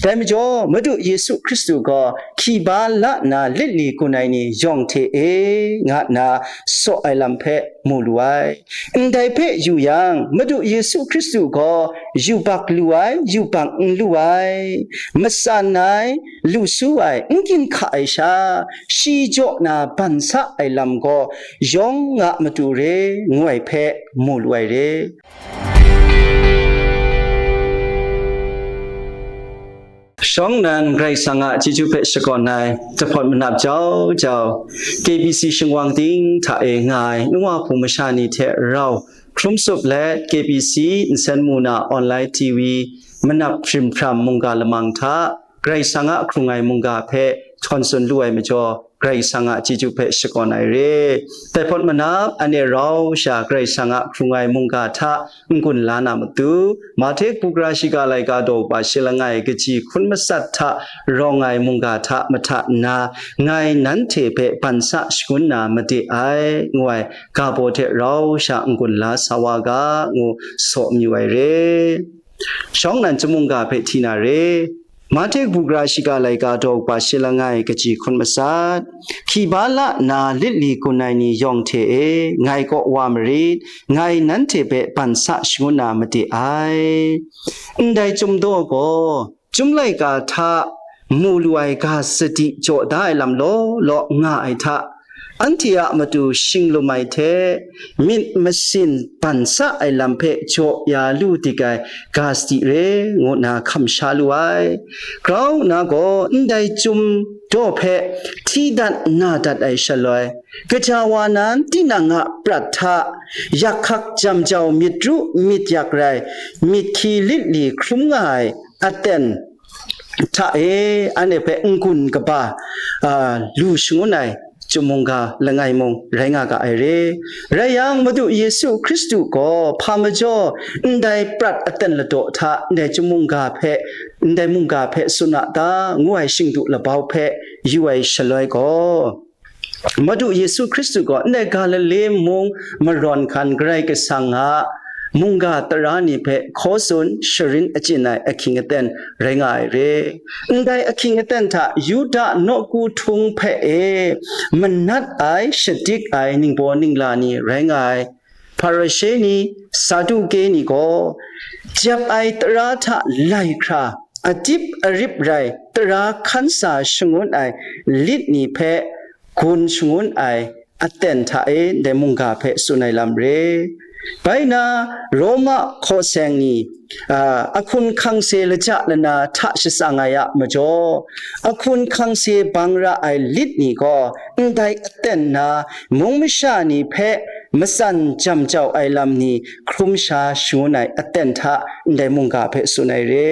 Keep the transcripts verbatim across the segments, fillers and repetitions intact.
Dai majaw, Madu Yesu Hkristu gaw hkiba la nna lit li gun ai ni yawng hte e, nga nna saw ai lam hpe mu lu ai. Ndai hpe yu yang, Madu Yesu Hkristu gaw yubak lu ai, yubak n lu ai, matsan ai, lu su ai, n ginhka ai sha, shi jaw na ban sa ai lam gaw yawng a matu re, ngu ai hpe mu lu ai re. Shawng nnan Karai Kasang a chyeju hpe shakawn ai, jahpawt manap jau jau, K B C shingwang ting hta e nga ai, nu wa hpung masha ni hte rau hkrum tsup let, K B C nsen mu na online T V manap hrim hpram mungga lamang hta, Karai Kasang a hkrung ai mungga hpe htawn tsun lu ai majaw, Karai Kasang a chyeju hpe shakawn ai re. Dai hpawt manap, anhte rau sha Karai Kasang a hkrung ai mungga hta n-gun la na matu, Mahte kabu gara shiga laika daw kaba shi langai kaji hkun matsat hta rawng ai mungga hta mahta nna, ngai nanhte hpe ban sa shangun na made ai, ngu ai ga baw hte rau sha n-gun la sa wa ga, ngu saw mayu ai re. Shawng nnan chyum mungga hpe hti na re. Mahte kabu gara shiga laika daw kaba shi langai kaji hkun matsat, hkiba la nna lit li gun ai ni yawng hte e, ngai kaw wa marit, ngai nanhte hpe ban sa shangun na made ai. Ndai chyum daw gaw, chyum laika hta mu lu ai ga sadi jaw da ai lam law law nga ai hta, anhte a matu shinglum ai hte, myit masin ban sa ai lam hpe jaw ya lu dik ai ga sadi re, ngu nna hkam sha lu ai. Grau nna gaw, ndai chyum daw hpe hti dat na dat ai shaloi, gaja wa nan tinang a prat hta yak hkak jam jau myit ru myit yak rai, myit hkyi lit li hkrum nga ai aten hta e, anhte hpe n-gun kaba, a, lu shangun ai chyum mungga langai mung rai nga ga ai re. Rai yang, Madu Yesu Hkristu gaw hpa majaw ndai prat aten ladaw hta ndai chyum mungga hpe, ndai mungga hpe tsun a ta, ngu ai shingdu labau hpe yu ai shaloi gaw, Madu Yesu Hkristu gaw ndai Galile mung marawn hkan Karai Kasang a mungga tara ni hpe hkaw tsun sharin achyin ai ahkying aten rai nga ai re. Ndai ahkying aten hta Yuda nawku htung hpe e manat ai, shadik ai ningbaw ningla ni rai nga ai, Hparishe ni, Saduke ni gaw, jep ai tara hta lai hkra, adip arip rai, tara hkan sa shangun ai lit ni hpe gun shangun ai aten hta e ndai mungga hpe tsun ai lam re. Bai na, Roma hkaw seng ni, a, ahkun hkangse laja lana hta shatsang ai a majaw, ahkun hkangse bang ra ai lit ni gaw ndai aten na mung masha ni hpe matsan jam jau ai lam ni hkrum sha shangun ai aten hta ndai mungga hpe tsun ai re.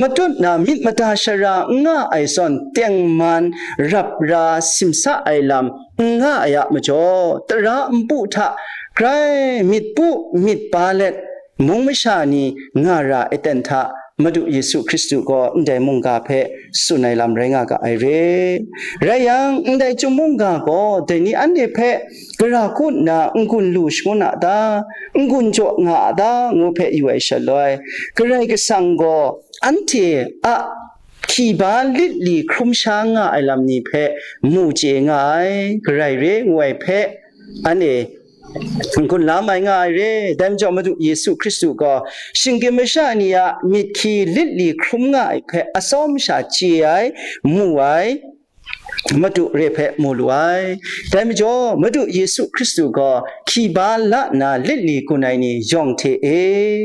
Matut na myit mada shara n nga ai zawn tengman rap ra simsa ai lam n nga ai a majaw, tara npu hta grai myit pu myit pa let mung masha ni nga ra ai aten hta Madu Yesu Hkristu gaw ndai mungga hpe tsun ai lam rai nga ga ai re. Rai yang, ndai chyum mungga gaw dai ni anhte hpe gara hku nna n-gun lu shangun a ta, n-gun jaw nga a ta, ngu hpe yu ai shaloi, Karai Kasang gaw anhte a hkiba lit li hkrum sha nga ai lam ni hpe mu chye nga ai, garai re ngu ai hpe, anhte n-gun la mai nga ai re. Dai majaw, Madu Yesu Hkristu gaw shinggyim masha ni a myit hkyi lit li hkrum nga ai hpe atsawm sha chye ai, mu ai, Madu re hpe mu lu ai. Dai majaw, Madu Yesu Hkristu gaw hkiba la nna lit li gun ai ni yawng hte e,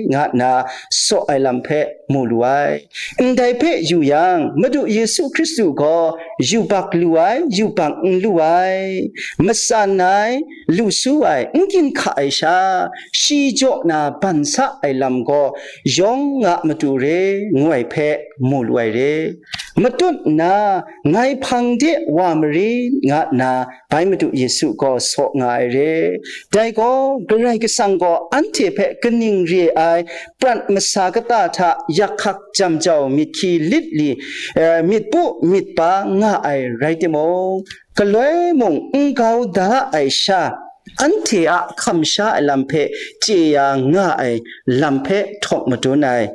nga nna saw ai lam hpe mu lu ai. Ndai hpe yu yang, Madu Yesu Hkristu gaw yubak lu ai, yubak n lu ai, matsan ai, lu su ai, n ginhka ai sha, shi jaw na ban sa ai lam gaw yawng a matu re, ngu ai hpe mu lu ai re. Matut nna, ngai hpang de wa marit, nga nna bai Madu Yesu gaw saw nga ai re. Dai gaw, Karai Kasang gaw anhte hpe kaning re ai prat masa kata hta yak hkak jam jau myit hkyi lit li, eh, myit pu myit pa nga ai rai timung, galoi mung n gau da ai sha, anhte a hkam sha ai lam hpe chye ya nga ai lam hpe htawk madun ai.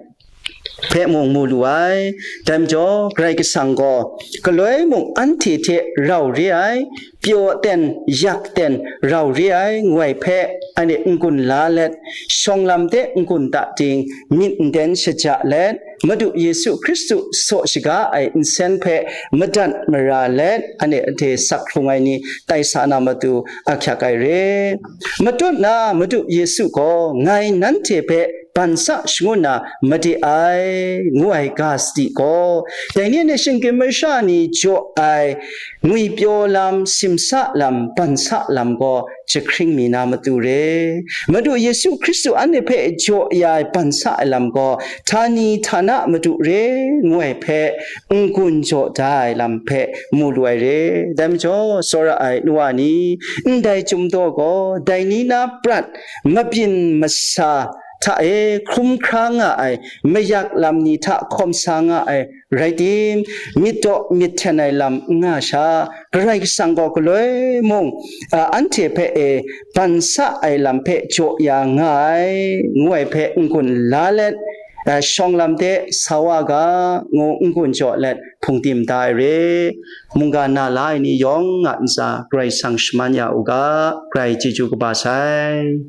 hpe mung mu lu ai. Dai majaw, Karai Kasang gaw galoi mung anhte hte rau re ai, pyaw ten, yak ten rau re ai, ngu ai hpe, anhte n-gun la let, shawng lam de n-gun ta ting, myit n ten shaja let, Madu Yesu Hkristu saw shaga ai nsen hpe madat mara let, anhte hte sak hkrung ai ni tai sa na matu ahkyak ai re. Matut na Madu Yesu gaw, "Ngai nanhte hpe ban sa shangun na made ai," ngu ai ga sadi gaw, dai ni a shinggyim masha ni jaw ai ngwipyaw lam, simsa lam, ban sa lam gaw jahkring mi na matu re. Madu Yesu Hkristu anhte hpe jaw ya ai ban sa ai lam gaw, htani htana matu re, ngu ai hpe n-gun jaw da ai lam hpe mu lu ai re. Dai majaw, tsawra ai nu wa ni, ndai chyum daw gaw, dai ni na prat mabyin masa hta e hkrum hkra nga ai, mayak lam ni hta hkawm sa nga ai rai tim, myit daw myit hten ai lam n nga sha, Karai Kasang gaw galoi mung, a, anhte hpe e ban sa ai lam hpe jaw ya nga ai, ngu ai hpe n-gun la let, a, shawng lam de sa wa ga, ngu n-gun jaw let hpung tim da ai re. Mungga na la ai ni yawng a ntsa Karai Kasang shaman ya u ga, Karai chyeju kaba sai.